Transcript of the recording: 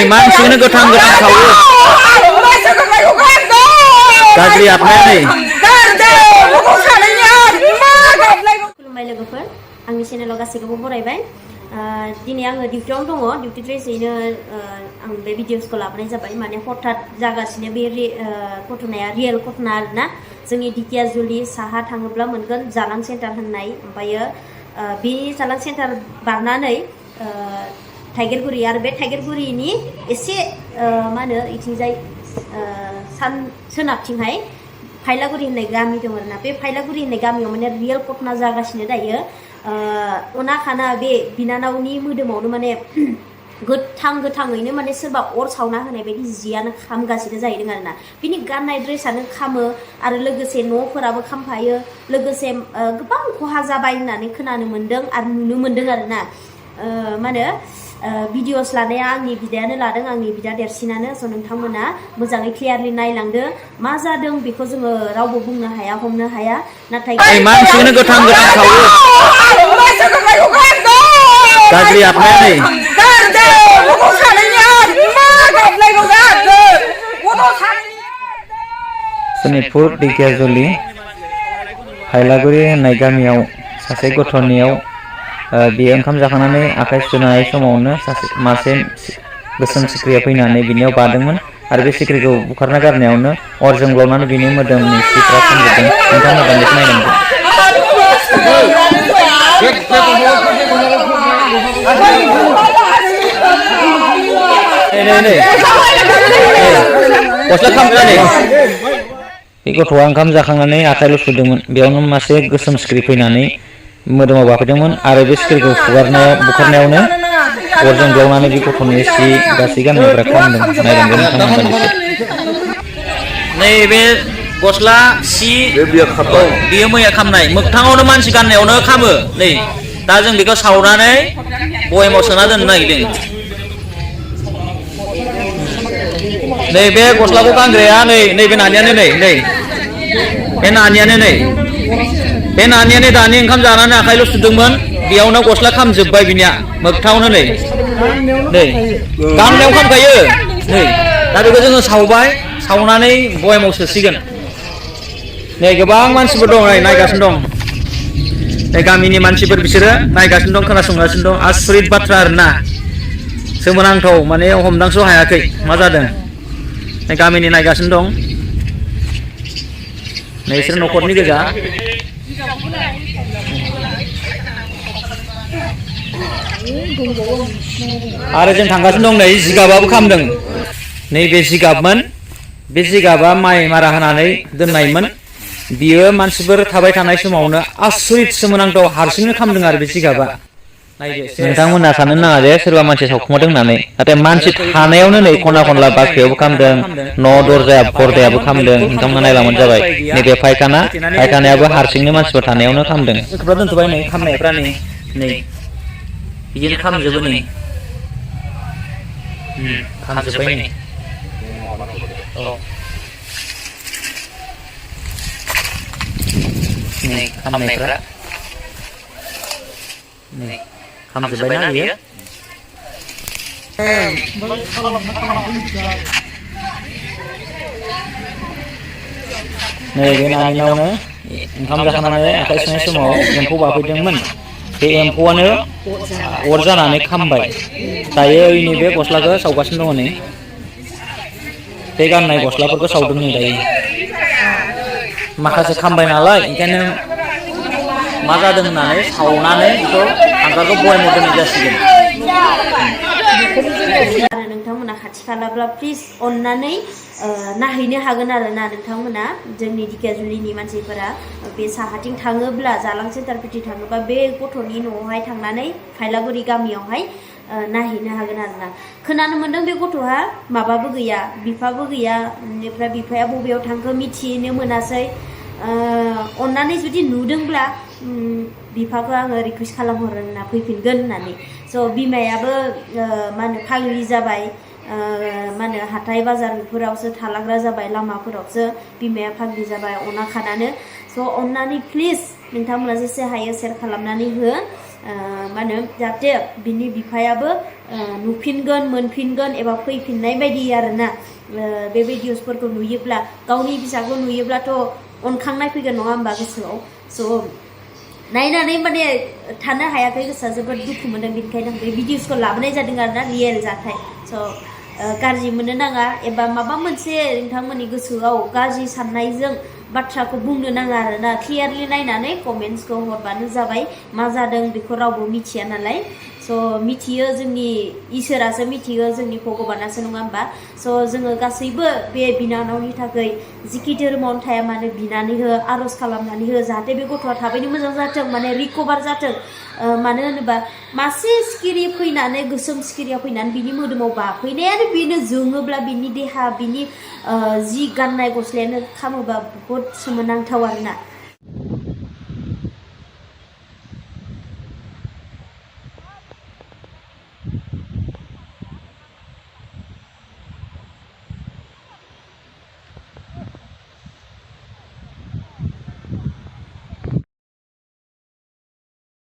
मानसिखौनो गोथां-गोथां सावो गाज्रि आबहावाया नै खुलुमबाय लोगोफोर आंनि चेनेलाव गासैखौबो बरायबाय दिनै आङो डिउटियावनो दङ डिउटि ड्रेसैनो आं बे भिडिअसखौ लाबोनाय जाबाय माने हठात जागासिनो बे घटनाया रियेल घटना आरोना जोंनि ढेकियाजुलि साहा थाङोब्ला मोनगोन जालां सेन्टार होननाय ओमफ्रायो बे जालां सेन्टार बारनानै थाइगेरगुरि आरो बे थाइगेरगुरिनि एसे मा होनो इथिंजाय सोनाबथिंहाय फायलागुरि होननाय गामि दं आरोना बे फायलागुरि होननाय गामियाव माने रियेल घटना जागासिनो दायो अना खाना बे बिनानावनि मोदोमावनो माने गोथाङैनो माने सोरबा अर सावना होनाय बायदि जियानो खामगासिनो जाहैदों आरोना बिनि गाननाय ड्रेसानो खामो आरो लोगोसे न'फोराबो खामफायो लोगोसे गोबां खहा जाबाय होननानै खोनानो मोन्दों आरो नुनो मोन्दों आरोना मा होनो भिडिअस लानाया आंनि बिदायानो लादों आंनि बिदा देरसिनानो स' नोंथांमोना मोजाङै क्लियारलि नायलांदो मा जादों बेखौ जोङो रावबो बुंनो हाया हमनो हाया नाथाय मानसिखौनो गोथां-गोथां सावो गाज्रि आबहावाया नै सनितपुर ढेकियाजुलि फायलागुरि होननाय गामियाव सासे गथ'नियाव बियो ओंखाम जाखांनानै आखाइ सुनाय समावनो मासे गोसोम सिख्रिया फैनानै बिनियाव बादोंमोन आरो बे सिख्रिखौ बुखारना गारनायावनो अर जोंब्लावनानै बिनि मोदोमनि सिफ्रा खामजोबदों नोंथांमोना दान्दिसे नायनांगौ बे गथ'आ ओंखाम जाखांनानै आखाइल' सुदोंमोन बेयावनो मासे गोसोम सिख्रि फैनानै मोदोमाव बाफैदोंमोन आरो बे सिख्रिखौ बुखारनायावनो अरजों ब्लावनानै बे गथ'नि सि गासै गाननायफ्रा खामदों नायलांदों नोंथांमोना दान्दिसे नैबे गस्ला सि बियो मैया खामनाय मोगथाङावनो मानसि गाननायावनो खामो नै दा जों बेखौ सावनानै बयेमाव सोना दोननो नागिरदों नै बे गस्लाखौ गानग्राया नैबे नानियानो नै बे नानियानो बे नानियानो दानि ओंखाम जानानै आखाइल' सुदोंमोन बेयावनो गस्ला खामजोब्बाय बिनिया मोगथाङावनो नै गाननायाव खामखायो नै दा बेखौ जोङो सावबाय सावनानै बयेमाव सोसिगोन नै गोबां मानसिफोर दं नायगासिनो दं नै गामिनि मानसिफोर बिसोरो नायगासिनो दं खोनासंगासिनो दं आसरित बाथ्रा आरोना सोमोनांथाव माने हमदांस' हायाखै मा जादों नै गामिनि नायगासिनो दं नै बिसोर न'खरनि गोजा आरो जों थांगासिनो दं नै जिगाबाबो खामदों नैबे जिगाबमोन बे जिगाबा माइ मारा होनानै दोननायमोन बियो मानसिफोर थाबाय थानाय समावनो आसरित सोमोनांथाव हारसिंनो खामदों आरो बे जिगाबा नोंथांमोना साननो नाङा जे सोरबा मानसि सावखुमादों होननानै नाथाय मानसि थानायावनो नै खना खनला बाख्रियावबो खामदों न' दरजाया पर्दायाबो खामदों नोंथांमोना नायलांबानो जाबाय नैबे फायखानायाबो हारसिंनो मानसिफोर थानायावनो खामदों दोनथ'बाय नै खामनायफ्रा नै बिदिनो खामजोबो नै खामजोब्बाय नै नै खामनायफ्रा नै खामजोब्बायना बियो नै बे नानिनावनो ओंखाम जाखांनानै आखाइ सुनाय समाव एम्फौ बाफैदोंमोन बे एम्फौआनो अर जानानै खामबाय दायो नै बे गस्लाखौ सावगासिनो दङ नै बे गाननाय गस्लाफोरखौ सावदों नै दायो माखासे खामबाय नालाय ओंखायनो मा जादों होननानै सावनानै बेखौ हांगारखौ बयेमाव दोननाय जासिगोन नोंथांमोना खाथि खालाब्ला प्लिज अननानै नायहैनो हागोन आरोना नोंथांमोना जोंनि ढेकियाजुलिनि मानसिफोरा बे साहाथिं थाङोब्ला जालां सेन्टारफोरथिं थाङोबा बे गथ'नि न'आवहाय थांनानै फायलागुरि गामियावहाय नायहैनो हागोन आरोना खोनानो मोन्दों बे गथ'हा माबाबो गैया बिफाबो गैया बेनिफ्राय बिफाया बबेयाव थांखो मिथिनो मोनासै अननानै जुदि नुदोंब्ला बिफाखौ आङो रिकुवेस्ट खालामहरो होनना फैफिनगोन होननानै स' बिमायाबो मा होनो फाग्लि जाबाय मा होनो हाथाय बाजारफोरावसो थालांग्रा जाबाय लामाफोरावसो बिमाया फाग्लि जाबाय अना खानानो स' अननानै प्लिज नोंथांमोना जेसे हायो शेयार खालामनानै हो मा होनो जाहाथे बिनि बिफायाबो नुफिनगोन मोनफिनगोन एबा फैफिननाय बायदि आरोना बे भिडिअसफोरखौ नुयोब्ला गावनि फिसाखौ नुयोब्लाथ' अनखांनाय फैगोन नङा होमबा गोसोआव स' नायनानै माने थानो हायाखै गोसोआ जोबोद दुखु मोनदों बेनिखायनो बे भिडिअसखौ लाबोनाय जादों आरोना रियेल जाथाय स' गाज्रि मोननो नाङा एबा माबा मोनसे नोंथांमोननि गोसोआव गाज्रि साननायजों बाथ्राखौ बुंनो नाङा आरोना क्लियारलि नायनानै कमेन्ट्सखौ हरबानो जाबाय मा जादों बेखौ रावबो मिथिया नालाय स' मिथियो जोंनि इसोरासो मिथियो जोंनि भगबानासो नङा होमबा स' जोङो गासैबो बे बिनानावनि थाखाय जिखि धोरोमावनो थाया मानो बिनानै हो आर'ज खालामनानै हो जाहाथे बे गथ'आ थाबैनो मोजां जाथों माने रिकभार जाथों मानो होनोबा मासे सिखिरि फैनानै गोसोम सिखिरिया फैनानै बिनि मोदोमाव बाफैनायानो बेनो जोङोब्ला बिनि देहा बिनि जि गाननाय गस्लायानो खामोबा बुहुद सोमोनांथाव आरोना